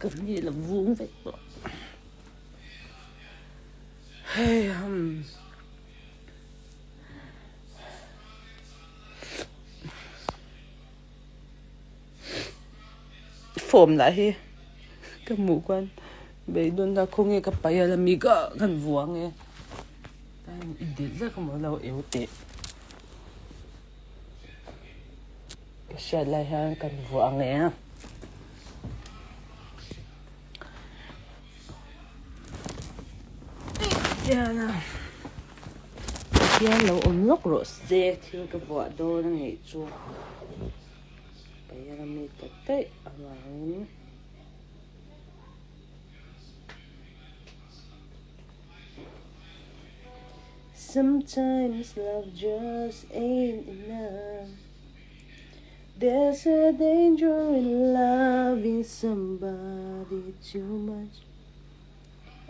Ka hmel a vung vek tawh. Hei ham. Form lah hi ka hmuh khuan beidawn na khawnge ka paih a la mi ka kan vuang e i delh vek amaw lo eu teh ka hriat lai hian kan vuah ang e. Hian lo awm lawk rawh se thil ka vuah dawn a nih chu paih a mi ta daih avangin Sometimes love just ain't enough There's a danger in loving somebody too much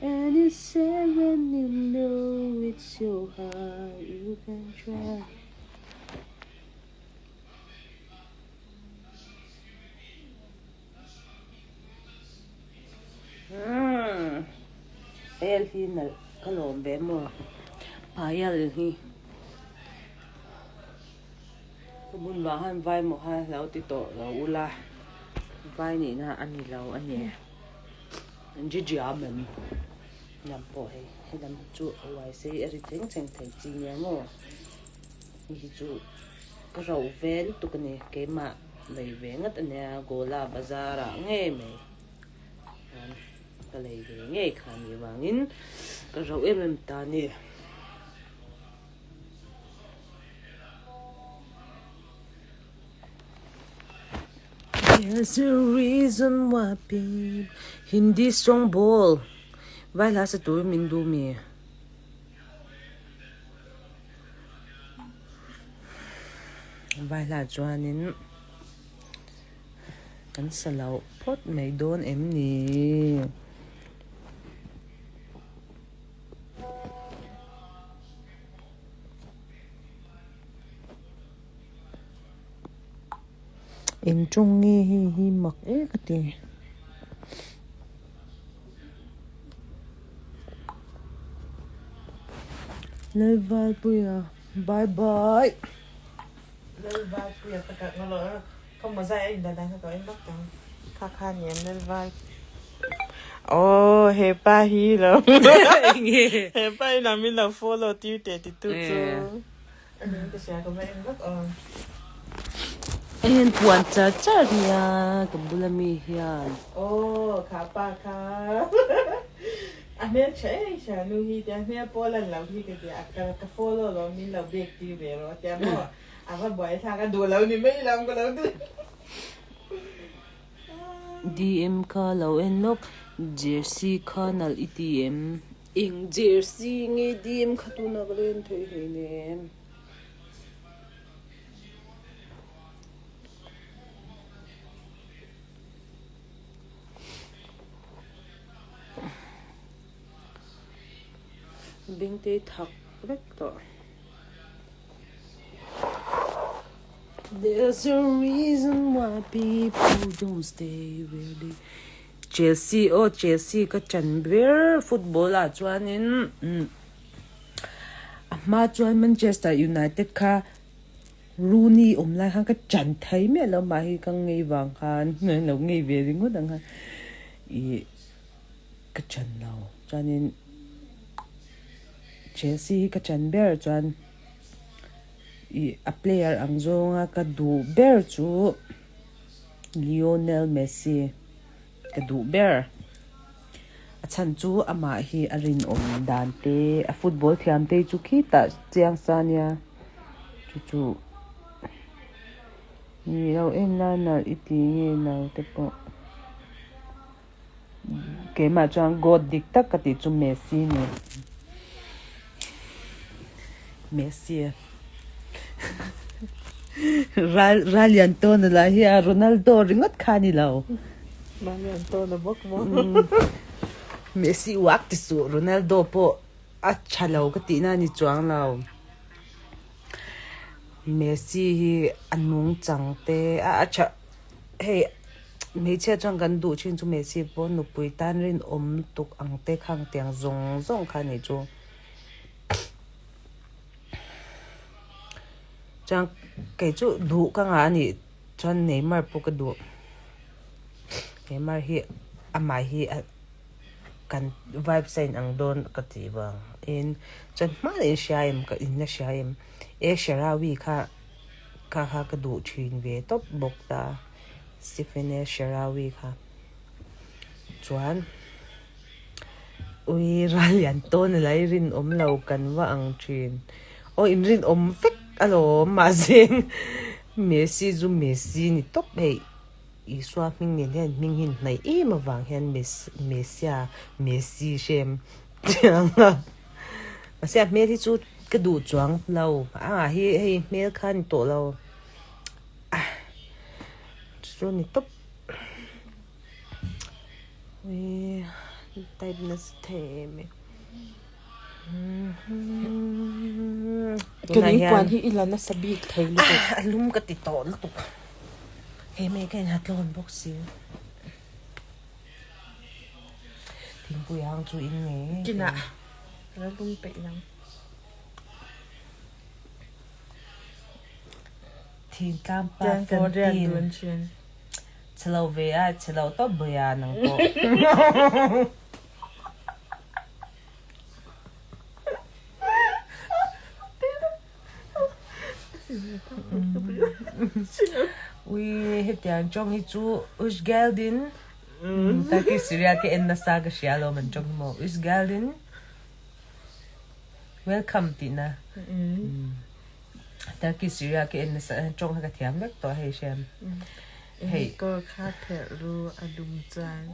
And it's sad when you know it's your heart you can try Umm el hi nalh ka lawm ve maw payal hi Ka bun vang khan vai maw khan hlo ti tawh lo ula vai nihna a ni lo a ni. Jijia mem lam pawh hei helam chu a uai sei a ri cheng cheng thei chi nia maw hei hi chu ka rauh ve lutuk a ni keimah lei ve ngat a nia Gola bazar ah ngei mai khan ka lei ve ngei kha a nih vangin ka rauh em em ta a ni. There's a reason why people Hindi song ball vai hla sa tur min duh mi vai hla chuanin kan sa loh phawt mai dawn em ni. Eng tawng nge hei hi mak em a ti. Lalvalpuia bye bye. Lalvalpuia ka kalh ngawt lo a ka mawzai a indan dan kha ka en vak tang kha kha ni em Lalval Aww hepa hi lo hepa hi nang min lo follow tir teh ti tu chu. Heng puan char char nia ka bula mi hian. Aw kha pa kha a hmel tha em tha nu hi tia hmel pawh lan lo hi ka tia ka ka follow lo min lo bek tir ve rawh tia maw a va buai thlak a duh lo ni mai lam ka lo ti. DM kha lo en lawk jersey kha nalh i ti em? Eng jersey nge DM kha tuna ka len thei hleinem. Bengtei thak vek tawh. There's a reason why people don't stay where they Chelsea aw Chelsea ka chan ber football ah chuanin a hma chuan Manchester United kha Rooney awm lai khan ka chan thei miah lo mah hi ka ngei vang khan lo ngei ve ringawt ang khan ih ka chan lo chuanin Chelsea hi ka chan ber chuan ih a player ang zawnga ka duh ber chu Lionel Messi ka duh ber. A chhan chu amah hi a rinawm dan te a football thiam te chu khitah chiang sa nia chu chu ni lo en la nalh i ti nge lo te pawh keimah chuan god dik tak ka tih chu Messi ni Messi ral ralian tawn a lah hi a Ronaldo ringawt kha a ni lo. Ralian tawn a bawk maw? Messi uak ti suh Ronaldo pawh a tha lo ka tihna a ni chuang lo. Messi hi a nungchang te a a tha hei. Hmeichhia chuan kan duh thin chu Messi pawh nupui tan rinawm lutuk ang te khang tiang zawng zawng kha a nih chu. Chuan kei chu duh ka ngah a nih chuan Neymar pawh ka duh. Neymar hi amah hi a kan vibes a inang dawn ka tih vang in chuan hmanah in hria em ka in la hria em e Sharawi kha kha kha ka duh thin ve tawp bawk ta Stephen e Sharawi kha chuan ui ral lian tawn a lai rinawm lo kan va ang thin aw in rinawm vek alawm mahse Messi chu Messi ni tawp hei. Isua hming nen hian hming hi inhnaih em avang hian Messia, Messi hrem chiang a. Mahse a hmel hi chu ka duh chuang lo. A hi hei hmel kha a ni tawh lo. Chu chu a ni tawp. Ui type nasa thei em e. Ka lungpuan hi i la nasa bik thei lutuk. A lum ka ti tawh lutuk. He mai ka inha tlawn bawk si. Thingpui hang chu in ngei ngei. Kinah la lum peih lang. Thingtlang pa 14. Chhelo ve a, chhelo tawp bawih a nang pawh. Ui hetiang tawng hi chu Ushgeldin Turkish Syria ke en nasa ka hria alawm an tawng hi maw Ushgeldin welcome tihna Turkish Syria ke en nasa tawng kha ka thiam vek tawh hei hriam hei kawr kha phelh ru a lum chuan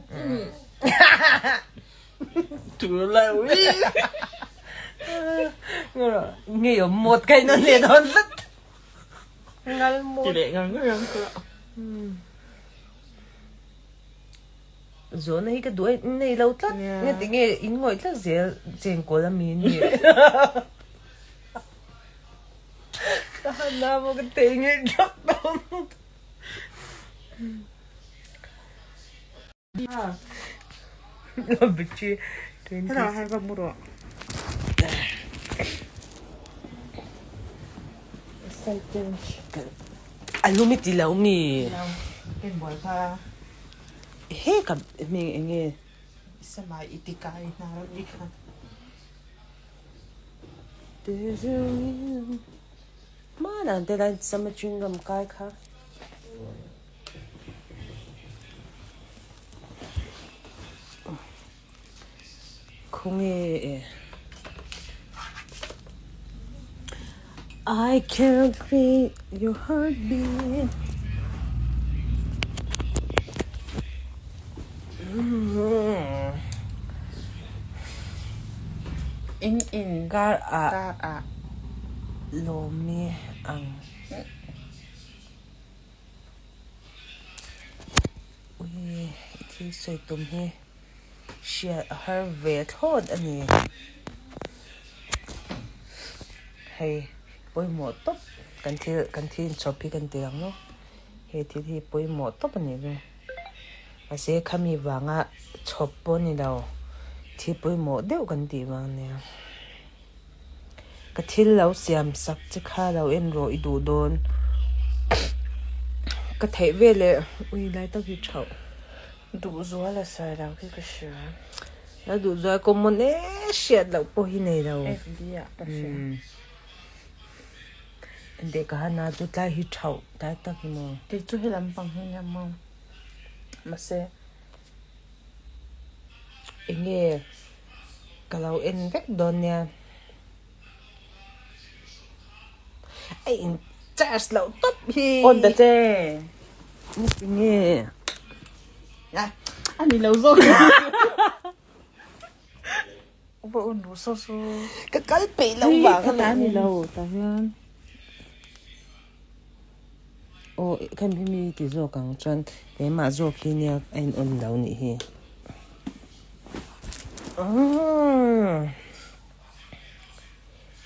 Ngei awm mawt ka in a leh dawn tlat. Ngal mawt. Ti leh ngar ngar ang ka. Zawhna hi ka duh a nei lo tlat. Nge ti nge in ngawih tlat zel chengkawl a mi ni. Ka han a maw ka thei ngei tlat dawn. A lum i ti lo mi? He ka hming eng nge? Hmanah te lai sama chewing gum kai kha. Khawnge I can feel your heartbeat In in Kar ah kar ah lawmi ang. Ui i thil sawi tum hi hriat a har ve thlawt a ni. Hei pawimawh tawp kan thil kan thil inchhawp hi kan ti ang maw he thil hi pawimawh tawp a nih chu mahse khami vanga chhawp pawh a ni lo thil pawimawh deuh kan tih vang a nia. Ka thil lo siam sak che kha lo en rawh i duh dawn. Ka theih veleh ui lai tak hi thauh. Duh zual a sawi lo khi ka hria. La duh zual common e hriat loh pawh hi nei lo. FB ah ka hria. Enteh ka han a chu tlai hi thauh tlai tak hi maw. Kei chu he lampang hi nia maw. Mahse. Enge ka lo en vek dawn nia. A in charge loh tawp hi. On ta che. Enge. A ni lo zawk. Va un ru saw saw. Ka kal peih lo vang a ni. Ni lo tah hian. Aw khan hi mi ti zawk ang chuan keimah zawk hi nia a in on lo nih hi.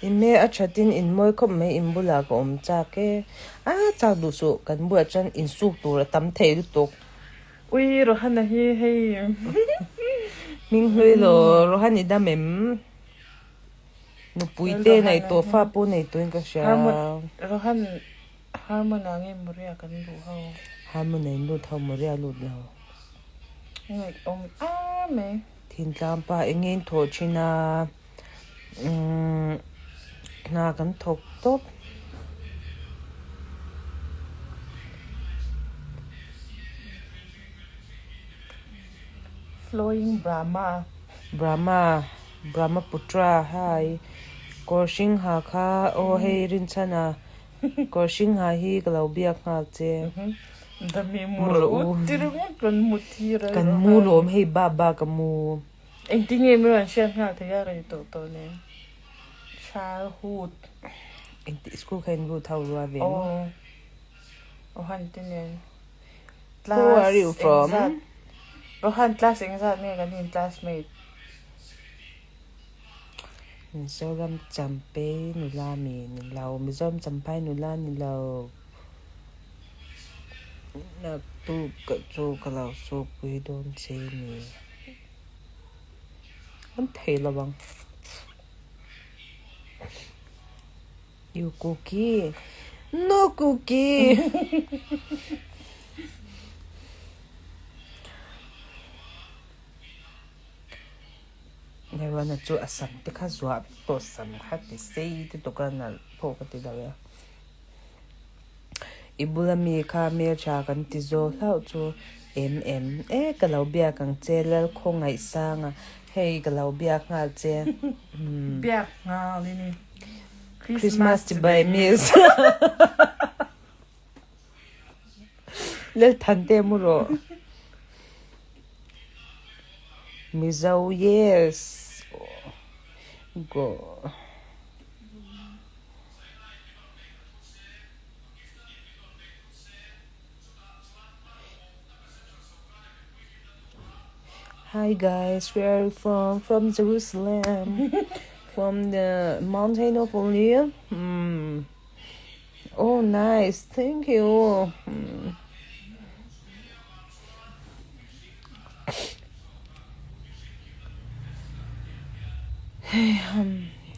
Ime a thatin in mawi khawp mai in bulah ka awm chak e. A chak duh suh kan bulah chuan insuk tur a tam thei lutuk. Ui Rohana hi hei. Hming hlui lo Rohan i dam em? Nupui te nei tawh fa pawh nei tawhin ka hria. Rohan Harmon-ah nge Moria kan luh ho? Harmon-ah in lut ho, Moria lut lo. Ngaihawm a mai. Thintlang pa eng nge in thawh thin a, umm hna kan thawk tawp. Flowing Brahma. Brahma, Brahmaputra, hai. Kawr hring ha kha aw hei Rinchhana kawr hring ha hi ka lo biak nghal che. Dami mu rawh u ti ringawt kan mu thir a Kan mu lawm hei ba ba ka mu. Engtin nge min rawn hriat nghal thei a rei tawh tawh nen. Childhood. Engti school kha in lut ho rua ve maw? Aw. Rohan te nen. Who are you from? Rohan class engzat nge kan in classmate? Mizoram Champhai nula mi ni lo, Mizoram Champhai nula ni lo. Naktuk ka chu ka lo sawpui dawn che ni. An thei lo ang. You cookie. No cookie. Nirwana chu a sam te kha zuah vek tawh sam kha ti sei te tuk a nalh pawh ka ti lo e. I bula mi kha hmeltha kan ti zawh hlauh chu em em e ka lo biak ang che Lalkhawngaihsanga hei ka lo biak nghal che. Biak nghal i ni. Christmas chibai miss. Lalthante mu rawh. Mizo yes go. Hi guys, where are you from? From Jerusalem. From the mountain of Olive. Hmm. Oh nice, thank you. Hmm.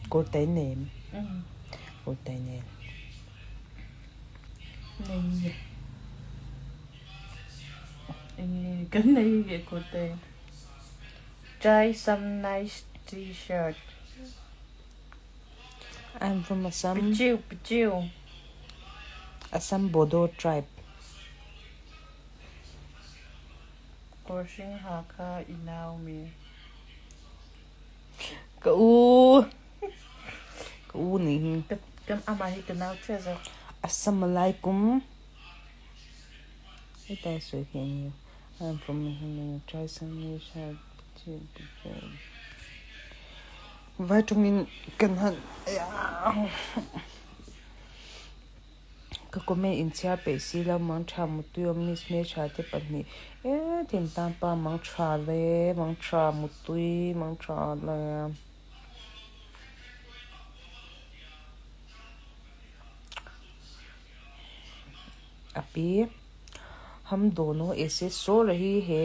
Kurtai nem. Kurtai nem. Nei. Enge kan nei ge kurtai. Try some nice t-shirt. I'm from Assam. Pichiu pichiu. Assam Bodo tribe. Kawr hring ha kha i nau mi. Ka u. Ka u nih hi. Ka kan amah hi ka nau chiah zawk. Assalamualaikum. Heta sawi khi eng nge? I'm from Try some new shirt. Pichiu pichiu. Vai tawngin kan han Ka comment inchhiar peih si lo mang tha mutui awm miss hmeltha te pahnih e thingtlang pa mang tha le mang tha mutui mang tha le. A pi hum dono aise so rahi he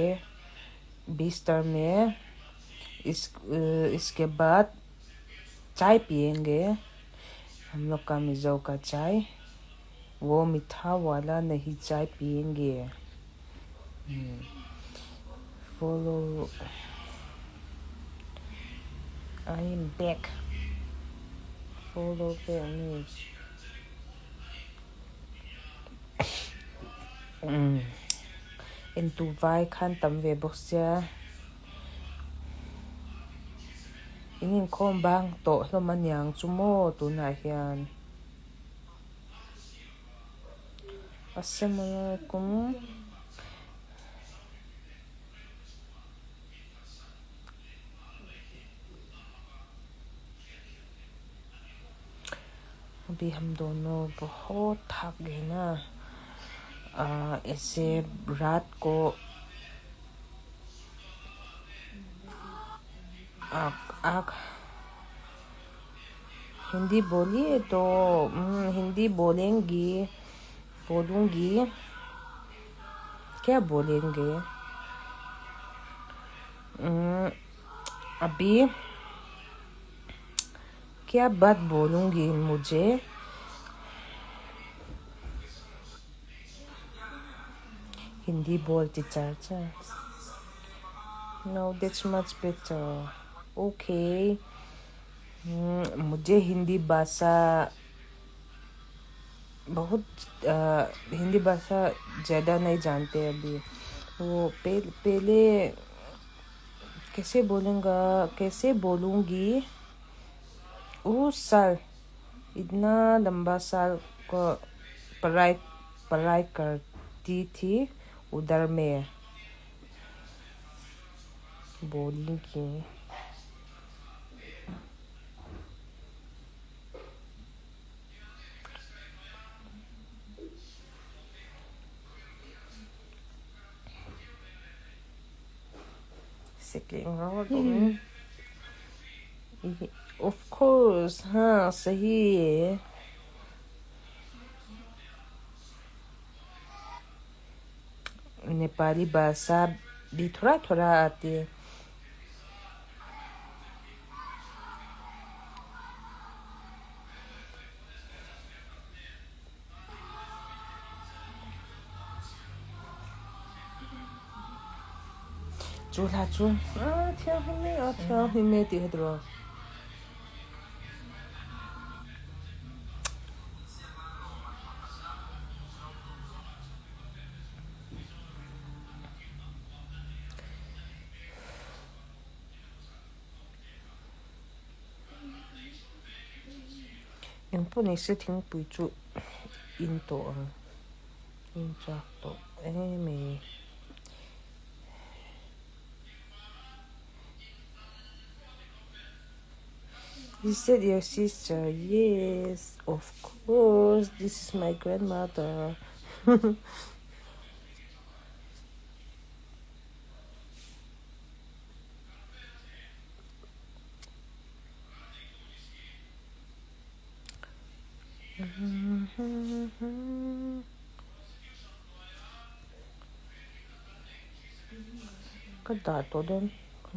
bistar me is iske baad chai piyenge. Hum log ka Mizo ka chai wo mitha wala nahi chai piyenge follow I am back follow back news entu vai khan tam ve bawk sia. In inkhawm bang tawh hlawm aniang chu maw tunah hian Assalamualaikum Abhi hum dono bahut thak gaye na aise raat ko Ak Hindi boliye to Hindi bolengi bolungi kya bolenge. Abhi kya baat bolungi mujhe Hindi bol ti char char. No that's much better. Okay. Mujhe Hindi bhasha bahut Hindi bhasha zyada nahi jante abhi. Wo pehle kaise bolunga kaise bolungi us saal itna lamba saal ko padhai padhai karti thi udhar mein bolungi. Of course हाँ सही है. Nepali bhasha bhi थोड़ा थोड़ा आती है. Chu hla chu a thianghlim e a thianghlim e tih hi tiraw. Engpawh ni se thingpui chu in tawh ang in chak tawh em mai. Is that your sister? Yes, of course. This is my grandmother. Ka dah tawh dawn ka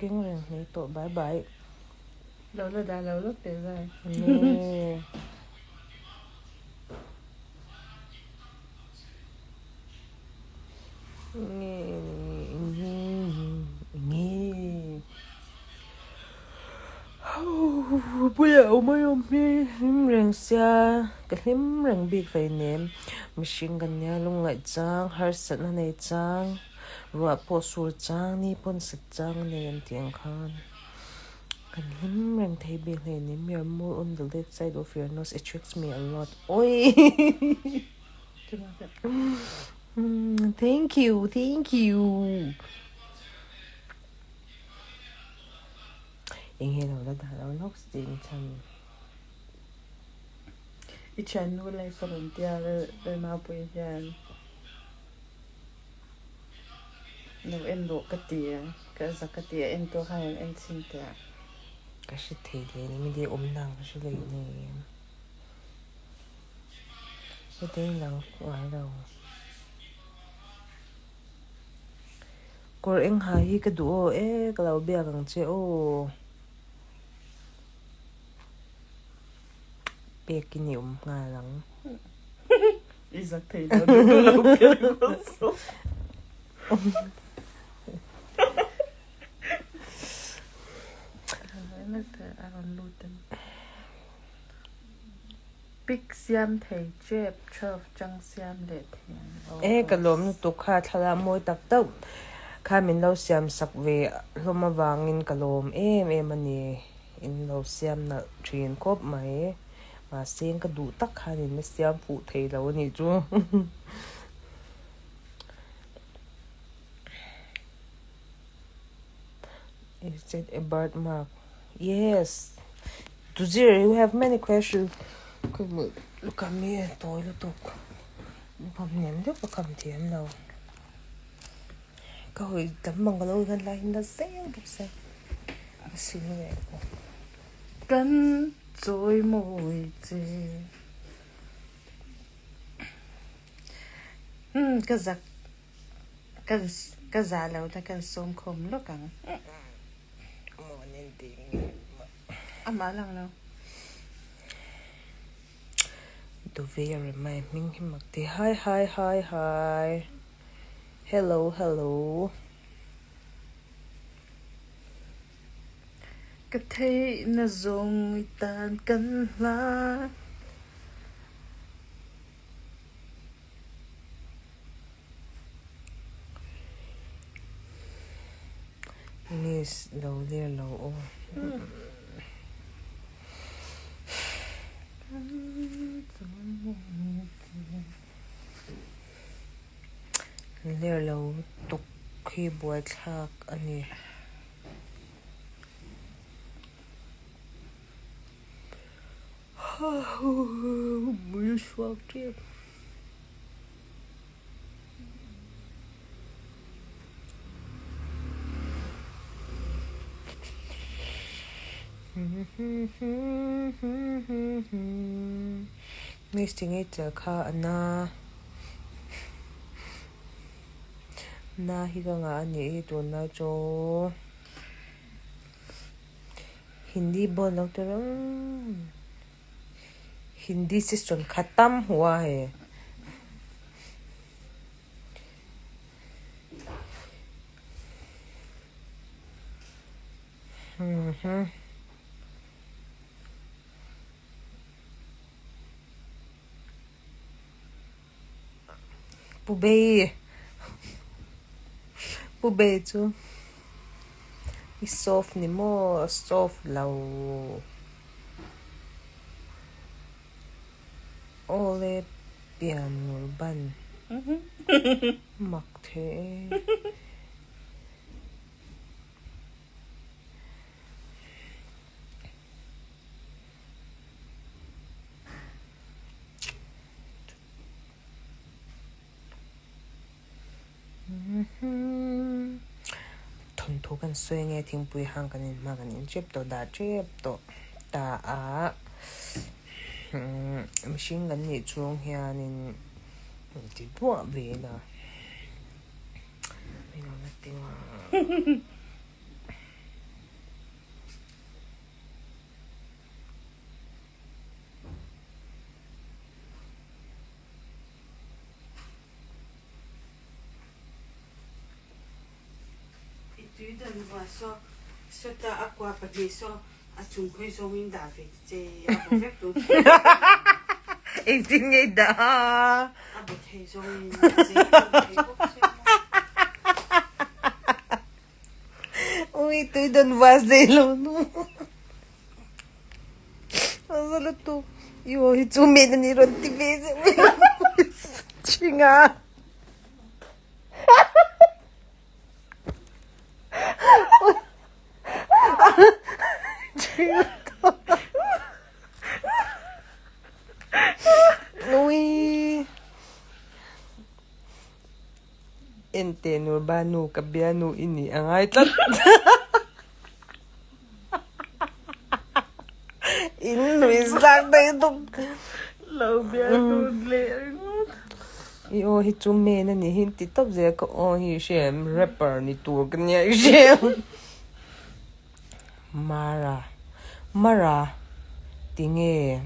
keng reng hle tawh bye bye. Lo la dah lo lawk teh zai. Nge. Nge nge nge. Bulah awm a awm hi hlim reng sia ka hlim reng bik hleinem mihring kan nia lungngaih chang harsatna nei chang ruah pawh sur chang ni pawn sat chang a nei an tih ang khan kan hlim reng thei bik hleinem your mole on the left side of your nose attracts me a lot awii thank you thank you. Eng he lo la dah lo lawk sting chhan. I thiannu life a rawn tia Lalmapui hian lo en rawh ka ti a, ka za ka ti a en tur khan an en chhin teh a. Ka hre thei leh ni mi dei awm nang ka hre leh ni. Heti lang ngai lo. Kawr eng ha hi ka duh aw e ka lo biak ang che aw. Pek in i awm nghal ang. I zak thei lo duh duh lo biak ang chu. A rawn lut a ni. Pic siam thei tep 12 chang siam leh thei ang aw. E ka lawm lutuk kha thlalak mawi tak tak kha min lo siam sak ve hlawm avangin ka lawm em em a ni. In lo siam nalh thin khawp mai. Mahse ka duh tak khan in la siam fuh thei lo a nih chu. Is it a birth mark? Yes. Tuzir, you have many questions. Lukam hi a tawi lutuk. Lukam hniam deuh ka kham thiam lo. Ka hawi tam ang ka lo ingan lai hian la zel bawk se. Ka sil ve bawk. Kan chawi mawi che. Umm ka zak ka ka za lo na kan sawm khawm lawk ang. Amah lang lo. Dovei Remai hming hi mak ti. Hi hi hi hi. Hello hello. Ka theihna zawng i tan kan hlan. Miss lo ler lo aw. Ler lo tuk hi buaithlak a ni. Bul chhuak tep. Miss tinge chal kha a na na hi ka ngah a nih hi tunlai chu. Hindi ball lo ti reng. Hindi season khatam hua hai. Mhm. Pu Bei Pu Bei chu i soft ni maw soft lo awle pian ngur ban mak thei e. Thawnthu kan sawi nge thingpui hang kan inhma kan inchep tawh dah tep tawh ta a mihring kan nih chhung hianin ti duah ve ila min rawn la ti ngah. I tui dan vua saw sawta a kua pahnih saw a chung khawi zawngin dah ve ti che a bu vek tur che. Engtin nge i dah a? A bu thei zawngin a zei tur thei bawk che maw. Ui tui dan vua zei lo nu. A lutuk. I aw hi chu men a ni rawn ti ve zeuh mai a chhing a. Chhing lutuk. Ui. Ente Nurba nu ka bia nu i nih a ngai tlat. In lui zak daih tuk. Lo bia tun leh ringawt. I aw hi chu men a nih hi ti tawp zel ka aw hi i hre em rapper ni tur ka nia i hre em. Mara Mara tinge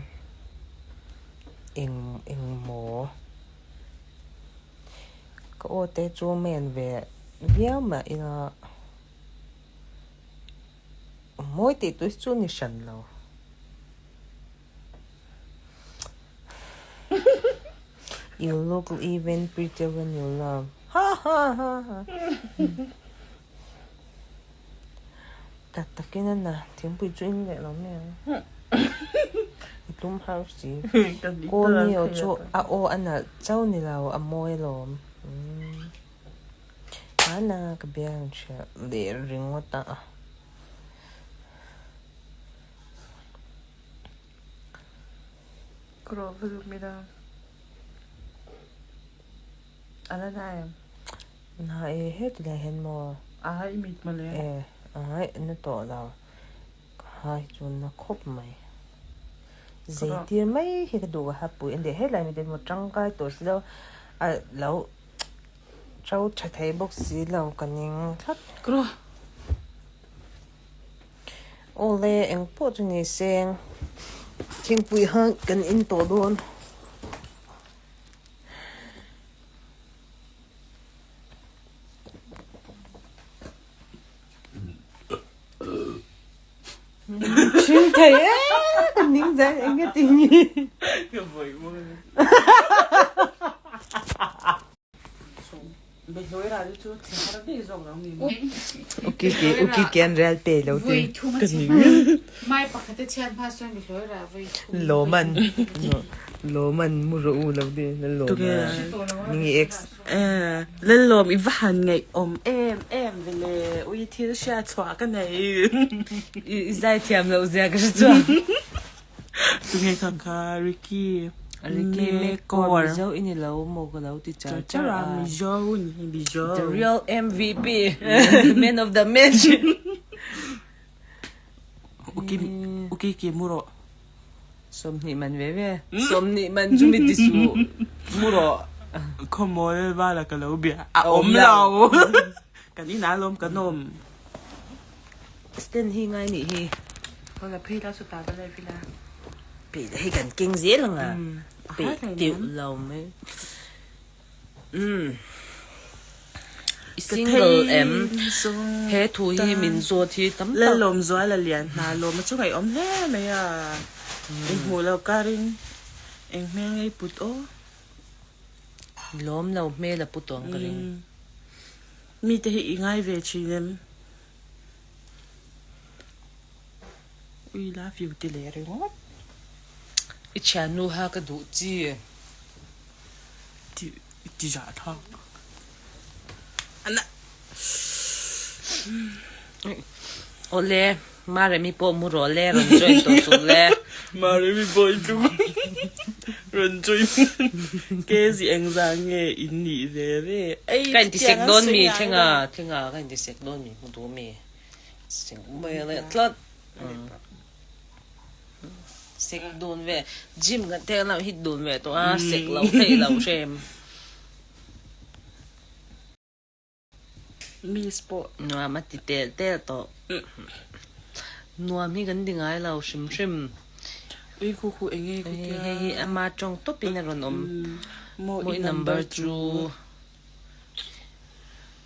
eng eng maw. Ka aw te chu men ve viau mah ila mawi tih tur hi chu ni hran lo. You look even prettier when you laugh. Ha ha ha ha. Tak takin a na thingpui chu in leh lo mai ang. I tum har si. Kawlni aw chu a aw a nalh chauh ni lo a mawi alawm. Hmana ka biang hrilh leh ringawt a. Ka rawh va zuk mila. A la na em? Na e heti lai hian maw? A i mit mawle. E ai na tawh lo. Ka ha hi chu na khawp mai. Zeitir mai hi ka duh ka ha pui a ni. Helai mi te maw tangkai tawh si lo a lo to tha thei bawk si lo ka ning thlap. Ka rawh. Awle eng pawh chu ni seng thingpui hang kan in tawh dawn. Thin thei e ka ning zai eng nge ti nge. Ka vawi mawi. Lawman Lawman mu rawh u lo ti Lallawma Mingi ex. Lallawm i va han ngaihawm em em ve le ui thil hriat chhuah ka nei. I zai thiam loh zia ka hre chuang. Tunge kha kha Ricky Ricky Mekor Mizo i ni lo maw ka lo ti char char a. Mizo ni hi Mizo. The real MVP man of the match. Uki uki ki mu rawh. 20 man ve ve. 20 man chu mi ti suh mu rawh. Khawmawl vala ka lo bia a awm lo. Kan inah lawm kan awm. Stand hi ngai nih hi. Hawla phei la chutah va live ila. Peih hei kan keng zel ang a. Peih deuh lo mai. Umm. I single em? He thu hi min zawt hi tam tak. Lalawm zual a lian hna lawm a chu ngaihawm hle mai a. Inhmuh loh karin eng hmel ngei put aw. Lawm lo hmel a pu tawh ang ka ring. Mite hi i ngai ve thin em? Ui love you ti leh ringawt. I thiannu ha ka duh chi. Ti ti zah thlak. Ana. Awle Maremi pawh mu rawh le rawn join tawh suh le. Maremi pawh i tluk rawn join Kezi engzah nge in nih ve ve. Ei Ka intisek dawn mi thlenga thlenga ka intisek dawn mi hmu duh mi. Sek mai leh tlat. Sek dun ve gym kan tel lo hit dun ve tawh a sek lo theih lo hrem. Miss pawh. Nuam a ti tel tel tawh. Nuam hi kan ti ngai lo hrim hrim. Ui khu khu eng nge khu tia. Hei hi ama tawng tawp in a rawn awm. Mawi number chu.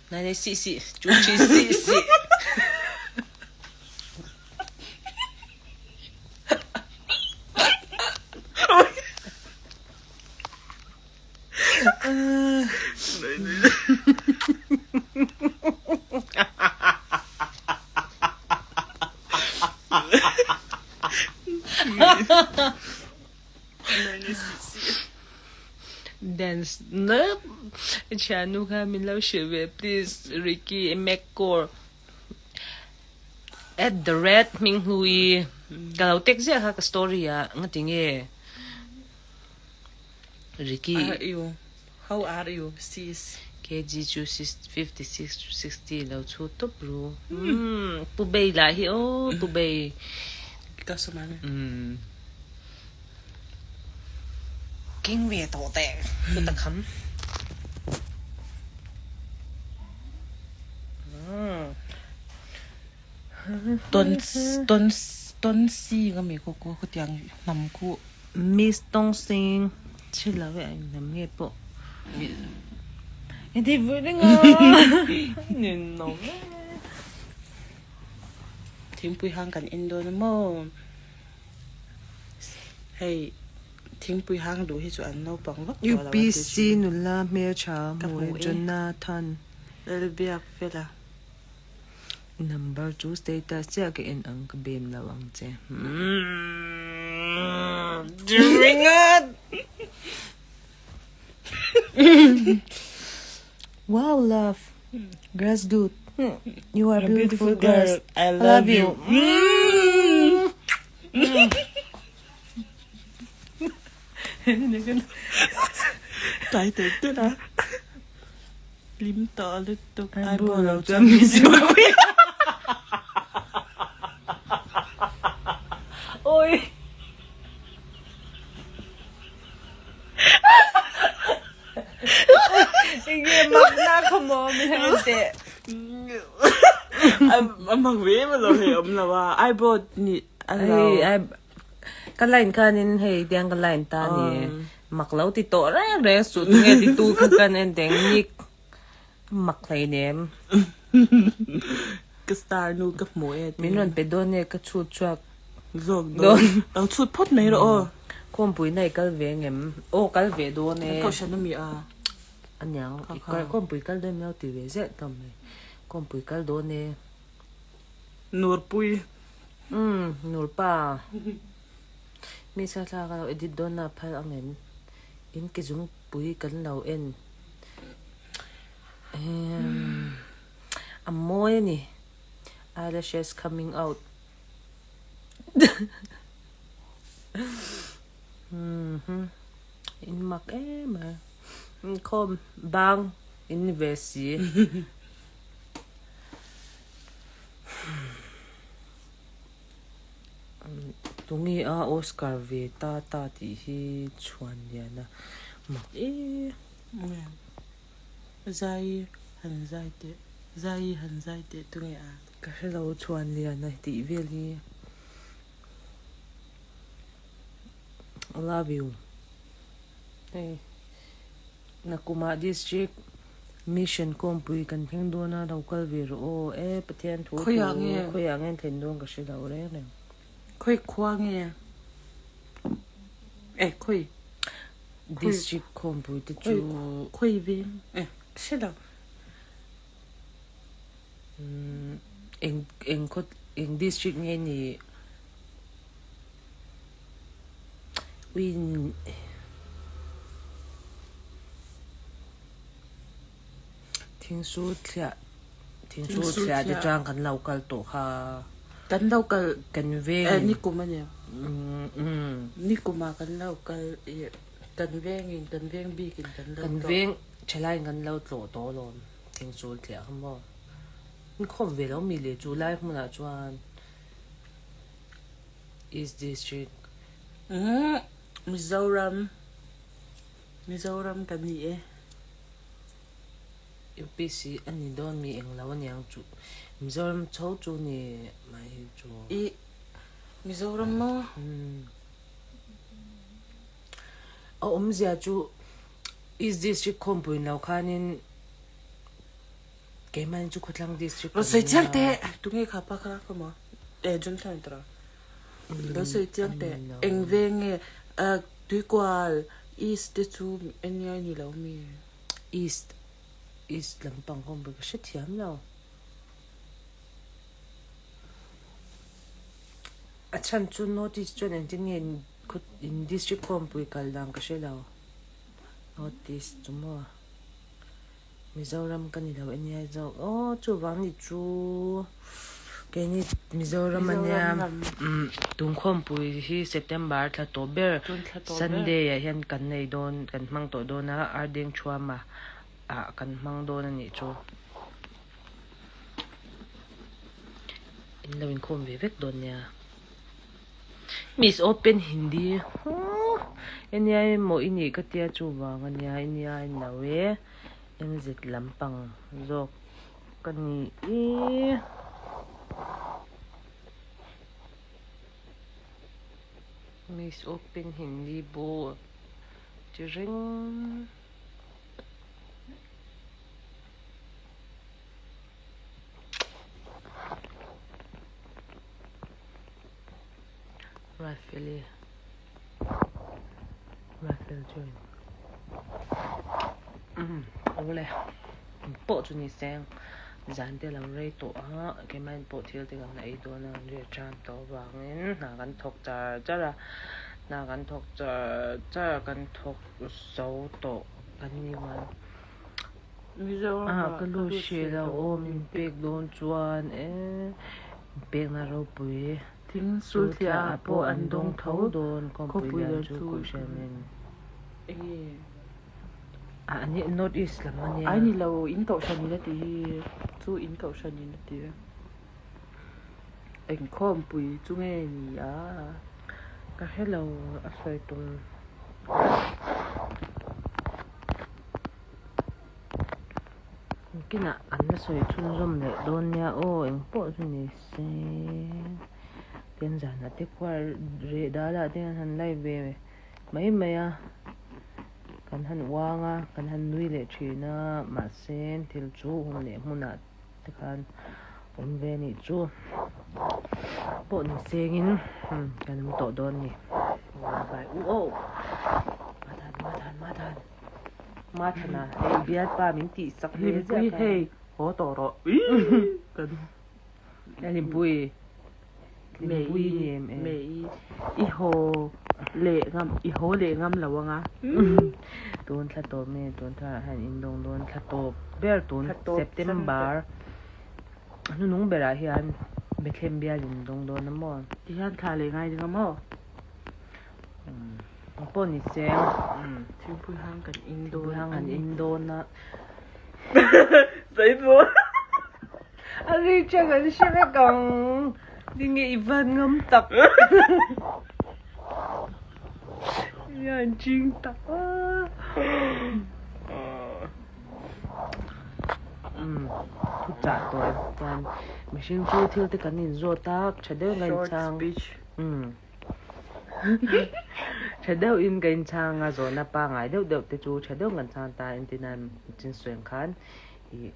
Nai nai sih sih chu chi sih sih. Dance na thiannu kha min lo hrilh ve please Ricky Mccor at the red hming hlui ka lo tek ziah kha ka story ah ngati nge Ricky Are you how are you sis KG chu 56 to 60 lo chhu tawp ru umm Pu Bei lah hi aw Pu Bei ka sawm ang umm Keng ve tawh teh chu ta kham Ton ton ton sing ami khu khu khutiang hnam khu Miss Tong Sing chhi lo e eng hnam nge pawh i ti vui reng a ninawm e. Thingpui hang kan en dawn a maw hei thingpui hang duh hi chu an naupang vak tawh lo a ti UPC nula hmeltha hmu e Jonathan. Lalbiak fela. Number chu status chiah ka en ang ka bem lo ang che. Ringat! Wow love. Grass good. You are beautiful girl. I love you. Tai tel tel a. Lim tawh lutuk ai pawh lo chuan min zir pui a. Oi. Enge mak na khaw maw mi han teh. A mak ve em alawm hei awm lo a eyebrow ni a lo. Hei ka line khanin hei tiang ka line ta ni mak lo ti tawh reng reng suh tunge ti tu kha kan en teng nik mak hleinem. Ka star nu ka hmu e Min rawn pe dawn e ka chhut chhuak zawk dawn. Lo chhut phawt mai rawh aw. Khawmpui na i kal ve ngem? Aw kal ve dawn e. Kan kohhran a mi a. Aniang i kal khawmpui kal dawn emaw ti ve zeuh hlawm mai. Khawmpui kal dawn e. Nurpui. Umm Nurpa. Mi sa thla ka lo edit dawn na phal angem? In ke zungpui kan lo en. Emm a mawi a ni. Eyelashes coming out. In mak em mai. Inkhawm bang in ni ve si. Tunge a Oscar ve ta ta tih hi chhuan lian a mak em. Zai han zai teh, zai han zai teh tunge a? Ka hre lo chhuan lian a tih vel hi. I love you. Hei Nakumah district mission kawngpui kan thleng dawn a lo kal ve rawh aw e Pathian thu thu Khawiah nge? Khawiah nge an thlen dawn ka hre lo reng reng. Khawi khua nge? E khawi District khawmpui te chu Khawi veng e hre lo. Eng eng khaw eng district nge ni uin Thingsu thliah Thingsu thliah te chuan kan lo kal tawh kha. Kan lo kal kan veng in nikum a nia. Nikum ah kan lo kal i kan veng in kan veng bik in kan lo Kan veng thalai in kan lo tlawh tawh alawm Thingsu thliah kha maw. Inkhawm ve lo mi le chu lai hmunah chuan East District. Mizoram Mizoram kan ni e. UPC a ni dawn mi eng lo aniang chu Mizoram chho chu ni mai hi chu. I Mizoram maw? A awmzia chu East District khawmpui lo khanin keimahni chu Khawthlang District Rawn sawi chiang teh! Tunge kha pa kha ka maw? E Jonathan tawh. Rawn sawi chiang teh. Eng veng nge? Tuikual East te chu eng nge ni lo mi? East East lampang kawng pawh ka hrethiam lo. A chhan chu North East chuan engtin nge in district khawmpui kal dan ka hre lo. North East chu maw Mizoram ka ni lo ania zawk aw chuvang ni chu keini Mizoram ania tun khawmpui hi September thla tawh ber Sunday ah hian kan nei dawn kan hmang tawh dawn a Ardeng Thuama ah kan hmang dawn a nih chu in lo inkhawm ve vek dawn nia. Miss Open Hindi huh ania emaw i nih ka tia chuvang ania ania a inlo e MZ lampang zawk ka ni i. Miss Open Hindi bu chi reng. Rifle Rifle join awle pawh chu ni se zan te lo rei tawh a keimah pawh thil te kan ei dawn a an riah tan tawh avangin hna kan thawk char char a hna kan thawk char char a kan thawk zo tawh kan ni uan Ah ka lut hrih lo aw min pek dawn chuan e pekna ropui Thingsulthliah ah pawh an dawng tho dawn khawpui lian chu kohhran in ah ani north east lam ania. Ai ni lo in kohhran in a ti hi chu in kohhran in a ti engkhawmpui chu nge ni a. Ka hre lo a sawi tum. Nakinah kan la sawi chhunzawm leh dawn nia aw engpawh chu ni se tin zanah te khuar reh dalah te an han live ve mai mai a kan han uang a kan han nui leh thin a mahse thil chu hun leh hmunah te khan awm ve anih chu pawh ni sengin kan awm tawh dawn a ni bye u aw Mathan Mathan Mathan Mathana hei bialpa min tih sak ve ziak a. Hei haw tawh rawh kan Hlimpui Hlimpui ni em em. Me i haw leh ngam i haw leh ngam lo anga. Tun thla tawp nge tun thla ah hian in dawng dawn thla tawp ber tun September hnunung berah hian Bethlehem bial in dawng dawn a maw. Tihian thla leh ngai ding a maw. Ang pawh ni se Thingpui hang kan in dawn Thingpui hang kan in dawn a. Saipawh. A ri chang an hre vek ang. Tinge i van ngam tak. I han ching tak a. Thu chah tawh chuan mihring chu thil te kan inzawt a tha deuh in ka inchhang. Short speech. Tha deuhin ka inchhang a, zawhna pangngai deuh deuh te chu tha deuhin kan chhang ta entirna chinsueng khan ih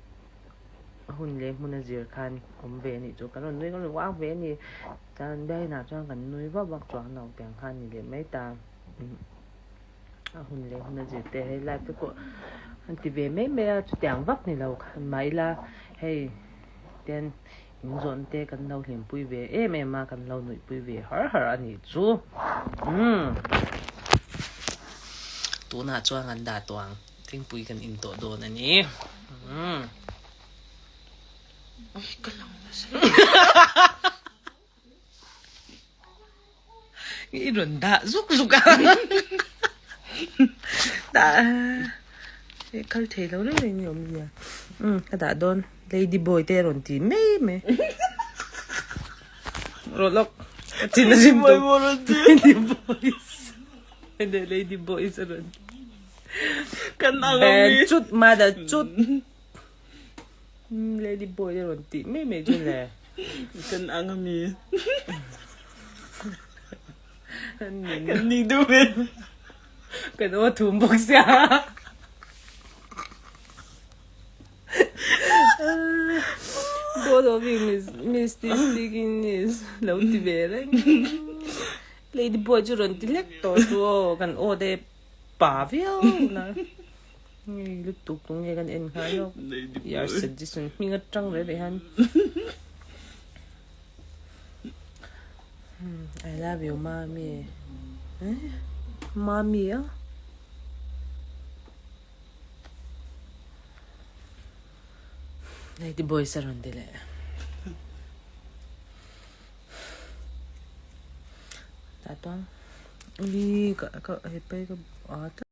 hun leh hmun a zir khan awm ve anih chu kan rawn nui kan rawn uang ve a ni. Chuan biakinah chuan kan nui vak vak chuang lo tiang khan ni leh mai ta. A hun leh hmun a zir te hei live te pawh an ti ve mai mai a chutiang vak ni lo khan mah ila hei ten in zawn te kan lo hlimpui ve em em a kan lo nuihpui ve har har a nih chu umm tunah chuan kan dah tawh ang thingpui kan in tawh dawn a ni umm. Ka lang nasa. I rawn dah zuk zuk a dah eh kal thei lo reng reng ni awm zia umm ka dah dawn lady boy te rawn ti mai mai rawh lawk ka chin a rim tawp lady boys lady boys a rawn ti ben chut mother chut. Lady boy te rawn tih mai mai chu le. Kan ang a mi. Kan ning. Kan ning duh ve. Kan aw thum bawk sia. Both of you miss miss this speaking is lo ti ve reng. Lady boy chu rawn ti lek tawh chu aw kan aw te pa viau na. Ngei lutuk tu nge kan en nghal lawk. Yar suggestion hming atang reh reh hian. I love you mami. Eh? Mami a? Lady boys a rawn ti leh. Tah chuan ui ka ka hepai ka a tlat.